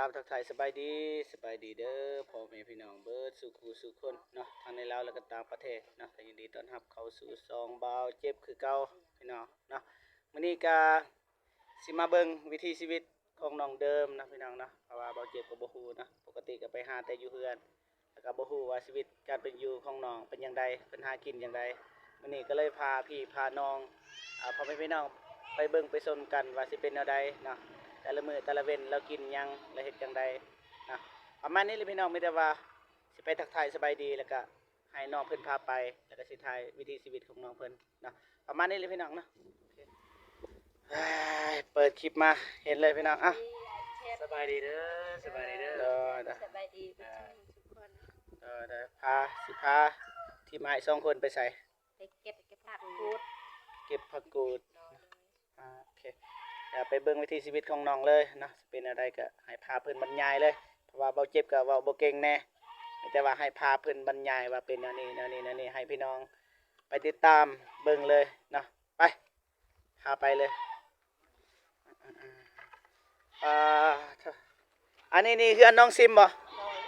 ຄັບ ທັກທາຍສະບາຍດີ ສະບາຍດີເດີພໍ່ແມ່ພີ່ນ້ອງເບິດສູ່ຄູ່ສູ່ຄົນເນາະ ທັງໃນລາວ ແລະ ກໍຕ່າງປະເທດເນາະ ກໍຍິນດີຕ້ອນຮັບເຂົ້າສູ່ຊ່ອງບ່າວເຈັບຄືເກົ່າພີ່ນ້ອງເນາະ. ມື້ນີ້ກໍຊິມາເບິ່ງວິຖີຊີວິດຂອງນ້ອງເດີມເນາະພີ່ນ້ອງເນາະ ເພາະວ່າບ່າວເຈັບກໍບໍ່ຮູ້ເນາະ ປົກກະຕິກໍໄປຫາແຕ່ຢູ່ເຮືອນ ແລ້ວກໍບໍ່ຮູ້ວ່າຊີວິດການເປັນຢູ່ຂອງນ້ອງເປັນຈັ່ງໃດ ເພິ່ນຫາກິນຈັ່ງໃດ. ມື້ນີ້ກໍເລີຍພາພີ່ພານ້ອງ ອາ ພໍ່ແມ່ພີ່ນ້ອງໄປເບິ່ງໄປຊົມກັນວ່າຊິເປັນແນວໃດເນາະ ແຕ່ລະມື້ແຕ່ລະເວັນລາວກິນຫຍັງ ລາວເຮັດຈັ່ງໃດເນາະ ປະມານນີ້ແຫຼະພີ່ນ້ອງ. ມີແຕ່ວ່າຊິໄປທັກທາຍສະບາຍດີ ແລ້ວກໍໃຫ້ນ້ອງເພິ່ນພາໄປ ແລ້ວກໍຊິຖ່າຍວິຖີຊີວິດຂອງນ້ອງເພິ່ນເນາະ ປະມານນີ້ແຫຼະພີ່ນ້ອງເນາະ. ເປີດຄລິບມາເຫັນເລີຍພີ່ນ້ອງ. ເອົ້າ ສະບາຍດີເດີ ສະບາຍດີເດີ ໂດຍ ໂດຍ ສະບາຍດີເບິດທຸກຄົນ ໂດຍ ໂດຍ ພາ ຊິພາທີມອ້າຍສອງຄົນໄປໃສ? ໄປເກັບ ເກັບຜັກກູດ ເກັບຜັກກູດ ໂດຍ ໂດຍ ອ່າ ໂອເຄ ດຽວໄປເບິ່ງວິຖີຊີວິດຂອງນ້ອງເລີຍເນາະ ຊິເປັນແນວໃດກໍໃຫ້ພາເພິ່ນບັນຍາຍເລີຍ ເພາະວ່າບ່າວເຈັບກໍເວົ້າບໍ່ເກັ່ງແດ່ ມີແຕ່ວ່າໃຫ້ພາເພິ່ນບັນຍາຍວ່າເປັນແນວນີ້ ແນວນີ້ ແນວນີ້ ໃຫ້ພີ່ນ້ອງໄປຕິດຕາມເບິ່ງເລີຍເນາະ. ໄປ ພາໄປເລີຍ. ອ່າ ອັນນີ້ນີ້ເຮືອນນ້ອງຊິມບໍ່?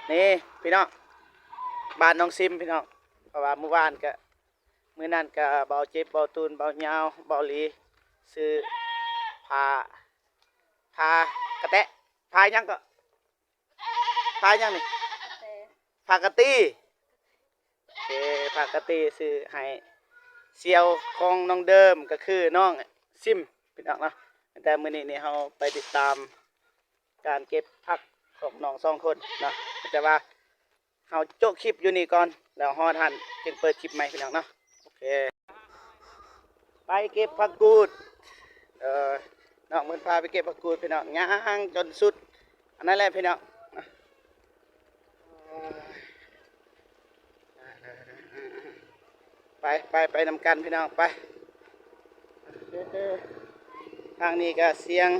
ໂດຍ ນີ້ພີ່ນ້ອງ ບ້ານນ້ອງຊິມພີ່ນ້ອງ ເພາະວ່າມື້ວານກະ ມື້ນັ້ນກະເບົາເຈັບ ເບົາຕູນ ເບົາຍາວ ເບົາຫຼີ ຊື້ຜ້າ ຜ້າກະແຕະ ຜ້າຫຍັງເກາະ? ຜ້າຫຍັງນີ້? ຜ້າກະຕີ ໂອເຄ ຜ້າກະຕີຊື້ໃຫ້ສ່ຽວຂອງນ້ອງເດີມ ກໍຄືນ້ອງຊິມ ພີ່ນ້ອງເນາະ. ແຕ່ມື້ນີ້ນີ້ເຮົາໄປຕິດຕາມການເກັບຜັກຂອງນ້ອງສອງຄົນເນາະ ແຕ່ວ່າເຮົາໂຈະຄລິບຢູ່ນີ້ກ່ອນ ແລ້ວຮອດຫັ້ນຈຶ່ງເປີດຄລິບໃໝ່ ພີ່ນ້ອງເນາະ. ໂອເຄ ໄປເກັບຜັກກູດ ເອີ ນ້ອງເພິ່ນພາໄປເກັບຜັກກູດ ພີ່ນ້ອງ ຍ່າງຈົນສຸດ ອັນນັ້ນແຫຼະພີ່ນ້ອງ. ໄປ ໄປ ໄປນຳກັນພີ່ນ້ອງ ໄປ. ທາງນີ້ກໍສຽງ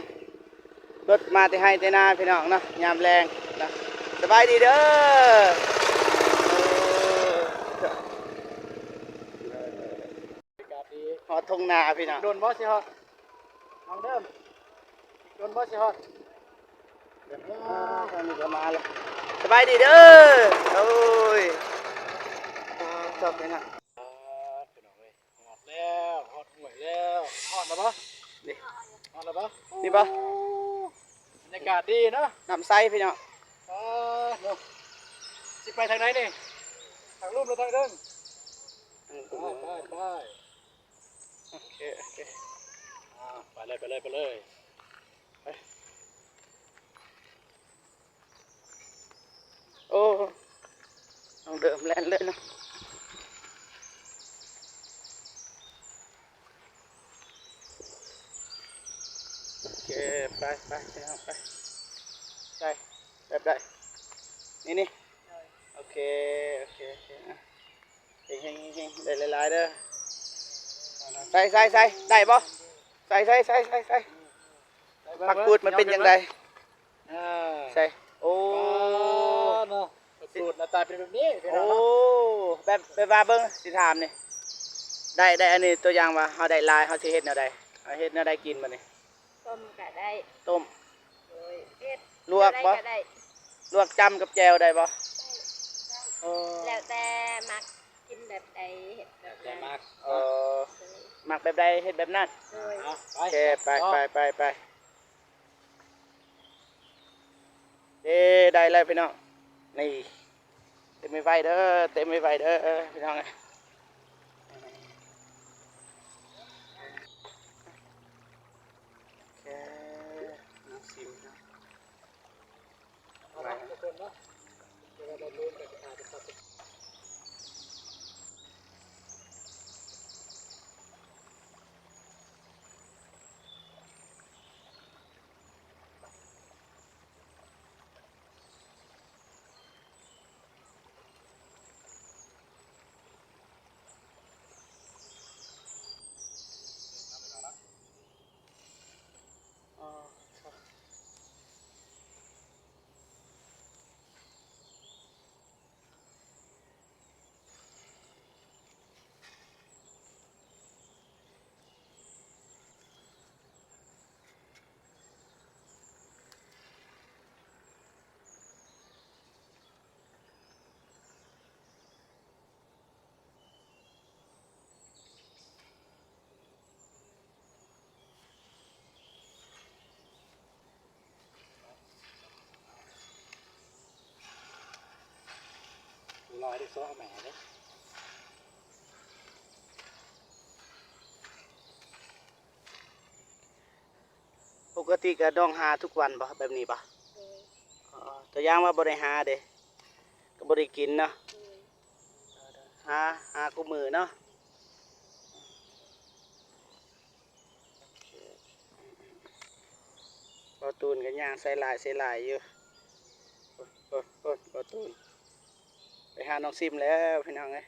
ລົດມາແຕ່ໄຮ່ແຕ່ນາພີ່ນ້ອງເນາະ ຍາມແລງເນາະ. ສະບາຍດີເດີ ຮອດທົ່ງນາພີ່ນ້ອງ. ດົນບໍ່ຊິຮອດ ນ້ອງເດີມ ດົນບໍ່ຊິຮອດ? ອ່າ ທາງນີ້ກໍມາແລ້ວ ສະບາຍດີເດີ. ໂອ້ຍ ອ່າ ຈອດໄປນະ ອ່າ ພີ່ນ້ອງເອີຍ ຮອດແລ້ວ ຮອດຫ້ວຍແລ້ວ. ຮອດແລ້ວບໍ່? ນີ້ ຮອດແລ້ວບໍ່? ນີ້ບໍ່? ບັນຍາກາດດີເນາະ ນ້ຳໃສພີ່ນ້ອງ. ອ່າ ເນາະ ຊິໄປທາງໃດນີ້? ທາງລຸ່ມຫຼືທາງເທິງ? ໄປ ໄປ ໄປ ໂອເຄ ໂອເຄ ອ່າ ໄປເລີຍ ໄປເລີຍ ໄປເລີຍ ໄປ. ໂອ້ ນ້ອງເດີມແລ່ນເລີຍເນາະ. ໂອເຄ ໄປ ໄປ ໄປ ໄປ ໄປ ແບບໃດ? ນີ້ ນີ້ ໂອເຄ ໂອເຄ ໂອເຄ ອ່ະ ເຮັງໆ ເຮັງໆ ໄດ້ຫຼາຍໆເດີ. ໃສ່ ໃສ່ ໃສ່ ໄດ້ບໍ່? ໃສ່ ໃສ່ ໃສ່ ໃສ່ ໃສ່ ຜັກກູດມັນເປັນຈັ່ງໃດ? ອ່າ ໃສ່ ໂອ້ ປາເນາະ ຜັກກູດໜ້າຕາເປັນແບບນີ້ ພີ່ນ້ອງເນາະ. ໂອ້ ແບບ ແບບວ່າເບິ່ງ ຊິຖາມນີ້ ໄດ້ ໄດ້ອັນນີ້ ຕົວຢ່າງວ່າເຮົາໄດ້ຫຼາຍ ເຮົາຊິເຮັດແນວໃດ? ເຮົາເຮັດແນວໃດກິນບັດນີ້? ຕົ້ມກໍໄດ້ ຕົ້ມ ໂດຍ ເຮັດ ລວກບໍ່? ແນວໃດກໍໄດ້ ລວກຈ້ຳກັບແຈ່ວໄດ້ບໍ່? ໄດ້ ເອີ ແລ້ວແຕ່ມັກກິນແບບໃດ ເຮັດແບບນັ້ນ ແລ້ວແຕ່ມັກ ເອີ ມັກແບບໃດເຮັດແບບນັ້ນ. ໂດຍ ເອົາ ໄປ ໂອເຄ ໄປ ໄປ ໄປ ໄປ ໄປ. ເດ້ ໄດ້ແລ້ວພີ່ນ້ອງ ນີ້ ເຕັມໄວໆເດີ ເຕັມໄວໆເດີພີ່ນ້ອງເອີຍ. ໂອເຄ ນ້ຳຊິມເນາະ. ປົກກະຕິກະນ້ອງຫາທຸກວັນບໍ່ ແບບນີ້ບໍ່? ໂດຍ. ອໍ ຕົວຢ່າງວ່າບໍ່ໄດ້ຫາເດ ກໍບໍ່ໄດ້ກິນເນາະ. ໂດຍ. ຫາ ຫາຄູ່ມື້ເນາະ. ໂອເຄ ໂອເຄ ອືມໆ ບ່າວຕູນກໍຍ່າງໃສ່ຫຼາຍໃສ່ຫຼາຍຢູ່. ໂອ້ຍ ໂອ້ຍ ໂອ້ຍ ບ່າວຕູນ ໄປຫານ້ອງຊິມແລ້ວ ພີ່ນ້ອງເອີຍ.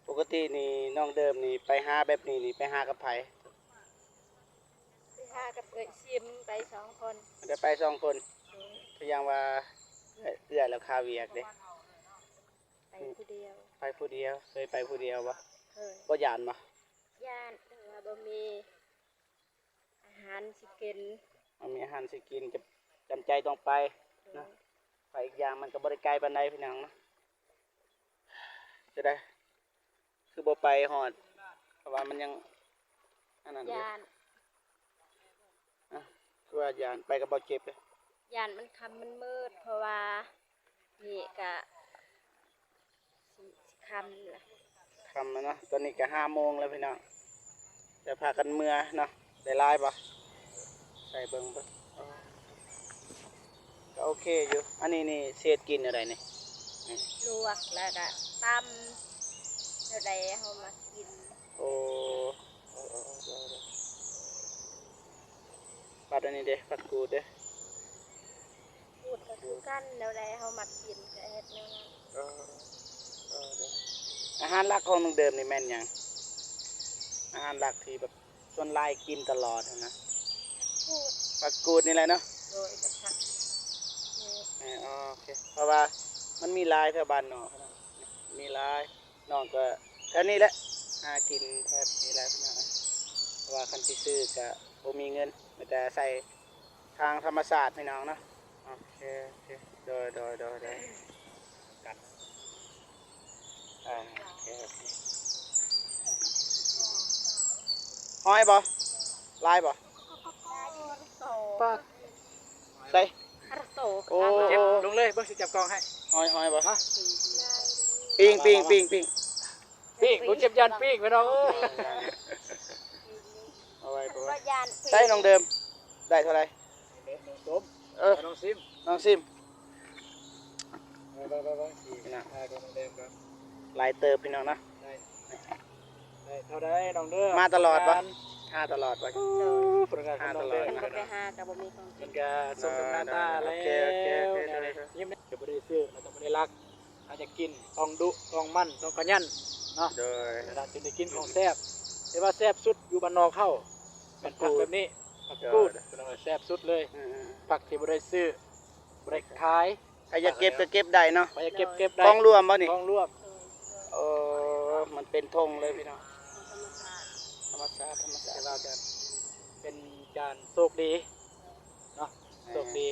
ປົກກະຕິນີ້ນ້ອງເດີມນີ້ໄປຫາແບບນີ້ນີ້ໄປຫາກັບໃຜ? ໄປຫາກັບເອື້ອຍຊິມ ໄປສອງຄົນ. ໄດ້ໄປສອງຄົນ. ໂດຍ. ຄືຢ່າງວ່າເອື້ອຍ ເອື້ອຍລາວຄາວຽກເດ້ ໄປຜູ້ດຽວ. ໄປຜູ້ດຽວ. ເຄີຍໄປຜູ້ດຽວບໍ່? ເຄີຍ. ບໍ່ຢ້ານບໍ່? ຢ້ານ ແຕ່ວ່າບໍ່ມີອາຫານຊິກິນ. ບໍ່ມີອາຫານຊິກິນ ຈຳ ຈຳໃຈຕ້ອງໄປ. ໂດຍ. ນະ ໄປອີກຢ່າງມັນກໍບໍ່ໄດ້ໄກປານໃດ ພີ່ນ້ອງເນາະ. ຈະໄດ້ ຄືບໍ່ໄປຮອດ ເພາະວ່າມັນຍັງອັນນັ້ນຢູ່. ຢ້ານ. ອະ ຄືວ່າຢ້ານ ໄປກັບບ່າວເຈັບເດ້. ຢ້ານມັນຄ່ຳມັນມືດ ເພາະວ່ານີ້ກະຊິ ຊິຄ່ຳລະ ຄ່ຳລະເນາະ. ຕອນນີ້ກະຫ້າໂມງແລ້ວ ພີ່ນ້ອງ. ຈະພາກັນເມືອເນາະ. ໄດ້ຫຼາຍບໍ່? ໃສ່ເບິ່ງເບິ່ງ. ອໍ ກໍໂອເຄຢູ່. ອັນນີ້ນີ້ເສດກິນແນວໃດນີ້? ອືມ ລວກແລ້ວກະຕຳ ແນວໃດເຮົາມັກກິນ. ໂອ້ ເອີໆໆ ໂດຍໆ. ບັດອັນນີ້ເດ ຜັກກູດເດ? ກູດກໍຄືກັນ ແນວໃດເຮົາມັກກິນກໍເຮັດແນວນັ້ນ. ເອີ ເອີ ເດີ. ອາຫານຫຼັກຂອງນ້ອງເດີມນີ້ແມ່ນຫຍັງ? ອາຫານຫຼັກທີ່ແບບສ່ວນຫຼາຍກິນຕະຫຼອດຫັ້ນນະ? ຜັກກູດ. ຜັກກູດນີ້ແຫຼະເນາະ? ໂດຍ ກັບຜັກນີ້. ເອີ ໂອເຄ ເພາະວ່າມັນມີຫຼາຍແຖວບ້ານນອກ ມີຫຼາຍ. ນ້ອງກໍແຖວນີ້ແຫຼະ ຫາກິນແຖວນີ້ແຫຼະ ເພາະວ່າຄັນຊິຊື້ກໍບໍ່ມີເງິນ ມີແຕ່ໃຊ້ທາງທຳມະຊາດ ພີ່ນ້ອງເນາະ. ໂອເຄ ໂອເຄ ໂດຍ ໂດຍ ໂດຍ ໂດຍ. ອ່າ ໂອເຄ ໂອເຄ. ຫອຍບໍ່? ຫຼາຍບໍ່? ປາກ ໃສ່ ໂອ້ ເຈັບລົງເລີຍ ເບິ່ງຊິຈັບກ້ອງໃຫ້. ຫອຍ ຫອຍບໍ່? ຮະ? ປີ້ງ ປີ້ງ ປີ້ງ ປີ້ງ ປີ້ງ ບໍ່ເຈັບຢ້ານປີ້ງ ພີ່ນ້ອງເອີຍ. ເອົາໄວ້ ເອົາໄວ້ ໃສ່ນ້ອງເດີມ ໄດ້ເທົ່າໃດ? ສົມ ເອີ ນ້ອງຊິມ ນ້ອງຊິມ. ນີ້ນະ ຫຼາຍເຕີບ ພີ່ນ້ອງເນາະ. ໄດ້ ໄດ້ເທົ່າໃດນ້ອງເດີມ? ມາຕະຫຼອດບໍ່? ຫາຕະຫຼອດບໍ່? ໂອ້ ຜູ້ງານຂອງນ້ອງເດີມ ມາຕະຫຼອດ. ເພິ່ນບໍ່ໄປຫາກໍບໍ່ມີຂອງກິນ ເພິ່ນກໍສົມກັບໜ້າຕາແລ້ວ. ໂອເຄ ໂອເຄ ໂອເຄ ໂດຍ ໂດຍ. ຍິ້ມເດ້ ບໍ່ໄດ້ຊື້ແລ້ວກໍບໍ່ໄດ້ລັກ ຖ້າຢາກກິນຕ້ອງດຸ ຕ້ອງໝັ່ນ ຕ້ອງຂະຫຍັນເນາະ. ໂດຍ. ເວລາຈຶ່ງໄດ້ກິນຂອງແຊບ ແຕ່ວ່າແຊບສຸດຢູ່ບ້ານນອກເຮົາ ແມ່ນຜັກແບບນີ້ ຜັກກູດ ໂດຍ ພີ່ນ້ອງເອີຍ ແຊບສຸດເລີຍ. ອືມໆ ຜັກທີ່ບໍ່ໄດ້ຊື້ ບໍ່ໄດ້ຂາຍ ໃຜຢາກເກັບກໍເກັບໄດ້ເນາະ. ໃຜຢາກເກັບ ເກັບໄດ້ ຂອງລວມບໍ່ນີ້? ຂອງລວມ. ໂອ້ ມັນເປັນຖົງເລີຍ ພີ່ນ້ອງ. ທຳມະຊາດ ທຳມະຊາດ ທຳມະຊາດ. ແຕ່ວ່າກໍເປັນການໂຊກດີເນາະ. ແມ່ນ ໂຊກດີ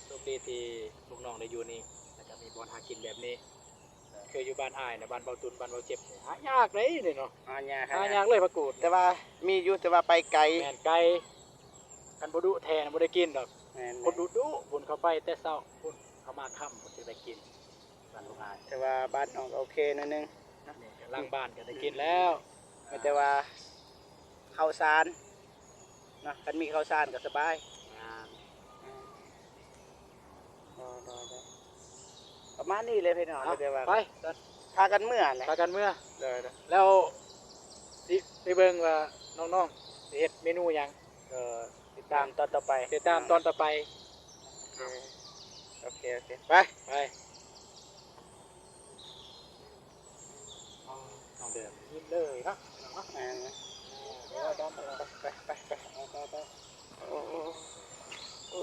ໂຊກດີທີ່ພວກນ້ອງໄດ້ຢູ່ນີ້ ແລ້ວກໍມີບ່ອນຫາກິນແບບນີ້. ຄືຢູ່ບ້ານອ້າຍນະ ບ້ານເບົາຕຸນ ບ້ານເບົາເຈັບນີ້ ຫາຍາກເດ້ນີ້ເນາະ. ຫາຍາກ ຫາຍາກເລີຍຜັກກູດ. ແຕ່ວ່າມີຢູ່ ແຕ່ວ່າໄປໄກ. ແມ່ນ ໄກ. ຄັນບໍ່ດຸແທ້ນະ ບໍ່ໄດ້ກິນດອກ. ແມ່ນໆ ຄົນດຸໆ ພຸ້ນ ເຂົາໄປແຕ່ເຊົ້າພຸ້ນ ເຂົາມາຄ່ຳພຸ້ນ ຈຶ່ງໄດ້ກິນ. ບ້ານລຸງອາຍ ແຕ່ວ່າບ້ານນ້ອງກໍໂອເຄໜ້ອຍໜຶ່ງເນາະ. ນີ້ກໍຫຼັງບ້ານກໍໄດ້ກິນແລ້ວ. ອືມ ມີແຕ່ວ່າເຂົ້າສານເນາະ ຄັນມີເຂົ້າສານກໍສະບາຍ. ແມ່ນ. ອືມ ໂດຍໆໆ ປະມານນີ້ແຫຼະພີ່ນ້ອງ. ເອົາ ແຕ່ວ່າ ໄປ ພາກັນເມືອແຫຼະ ພາກັນເມືອ. ໂດຍໆ ແລ້ວຊິໄປເບິ່ງວ່ານ້ອງໆຊິເຮັດເມນູຫຍັງ. ເອີ ຕິດຕາມຕອນຕໍ່ໄປ ຕິດຕາມຕອນຕໍ່ໄປ. ໂອເຄ ໂອເຄ ໂອເຄ ໄປ ໄປ. ແບບນີ້ເລີຍເນາະ ພີ່ນ້ອງເນາະ ແມ່ນ ເອີ ເດີນໄປ ໄປ ໄປ ໄປ ໄປ ໂອ້ ໂອ້ ໂອ້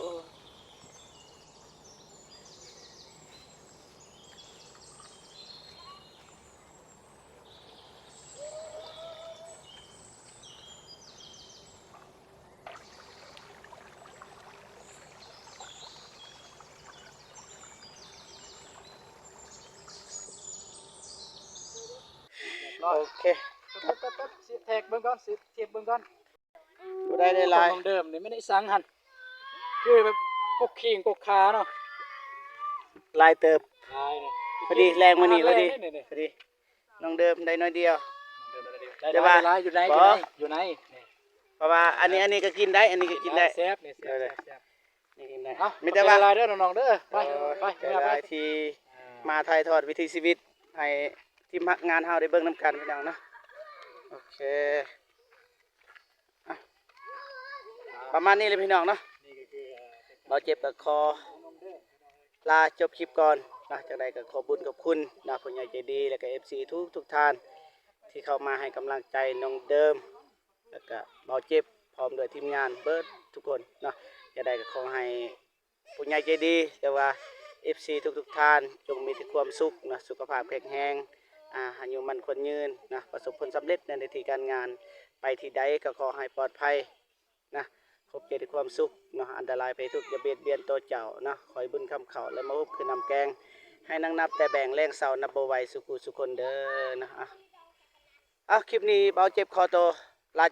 ໂອເຄ ແປັບໆໆ ຊິແທກເບິ່ງກ່ອນ ຊິທຽບເບິ່ງກ່ອນ ບໍ່ໄດ້ຫຼາຍ ຂອງນ້ອງເດີມນີ້ແມ່ນອີ່ສັງຫັ້ນ ຄືແບບກົກຂີງກົກຂາເນາະ ຫຼາຍເຕີບ ຫຼາຍເນາະ ພໍດີແລງມື້ນີ້ ພໍດີ ພໍດີ ນ້ອງເດີມໄດ້ໜ້ອຍດຽວ ແຕ່ວ່າ ຫຼາຍໆ ຢູ່ໃນ ບໍ່ ຢູ່ໃນ ຢູ່ໃນ ນີ້ ເພາະວ່າອັນນີ້ ອັນນີ້ກໍກິນໄດ້ ອັນນີ້ກໍກິນໄດ້ ແຊບ ນີ້ແຊບ ເອີ ແຊບ ນີ້ກິນໄດ້ ເອົ້າ ມີແຕ່ວ່າ ຂອບໃຈຫຼາຍເດີນ້ອງເດີ ໄປ ເອີ ໄປ ຂອບໃຈຫຼາຍທີ່ ອ່າ ມາຖ່າຍທອດວິຖີຊີວິດໃຫ້ທີມງານເຮົາໄດ້ເບິ່ງນຳກັນ ພີ່ນ້ອງເນາະ ໂອເຄ ອ່ະ ປະມານນີ້ແຫຼະພີ່ນ້ອງເນາະ ບ່າວເຈັບກໍຂໍລາຈົບຄລິບກ່ອນເນາະ ຈັ່ງໃດກໍຂອບບຸນຂອບຄຸນເນາະ ຜູ້ໃຫຍ່ໃຈດີ ແລະກໍເອັຟຊີທຸກໆທ່ານ ທີ່ເຂົ້າມາໃຫ້ກຳລັງໃຈນ້ອງເດີມ ແລະກະບ່າວເຈັບ ພ້ອມດ້ວຍທີມງານເບິດທຸກຄົນເນາະ ຈັ່ງໃດກໍຂໍໃຫ້ ຜູ້ໃຫຍ່ໃຈດີ ແຕ່ວ່າເອັຟຊີທຸກໆທ່ານ ຈົ່ງມີແຕ່ຄວາມສຸກເນາະ ສຸຂະພາບແຂງແຮງ ອາ ອາຍຸໝັ້ນຂວັນຍືນເນາະ ປະສົບຜົນສຳເລັດໃນໜ້າທີ່ການງານ ໄປທີ່ໃດກໍຂໍໃຫ້ປອດໄພເນາະ ພົບແຕ່ຄວາມສຸກເນາະ ອັນຕະລາຍໄພທຸກຢ່າບຽດບຽນໂຕເຈົ້າເນາະ ຂໍໃຫ້ບຸນຄຳເຂົ້າ ແລະມາອຸບຄືນນ້ຳແກງ ໃຫ້ນັ່ງນັບແຕ່ແບ່ງແລງເຊົາ ນັບບໍ່ໄຫວ ສູ່ຄູ່ສູ່ຄົນເດີເນາະ ອາ ເອົາ ຄລິບນີ້ບ່າວເຈັບຂໍໂຕລາ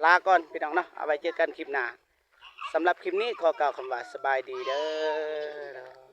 ລາກ່ອນພີ່ນ້ອງເນາະ ເອົາໄວ້ເຈີກັນຄລິບໜ້າ ສຳລັບຄລິບນີ້ຂໍກ່າວຄຳວ່າສະບາຍດີເດີ.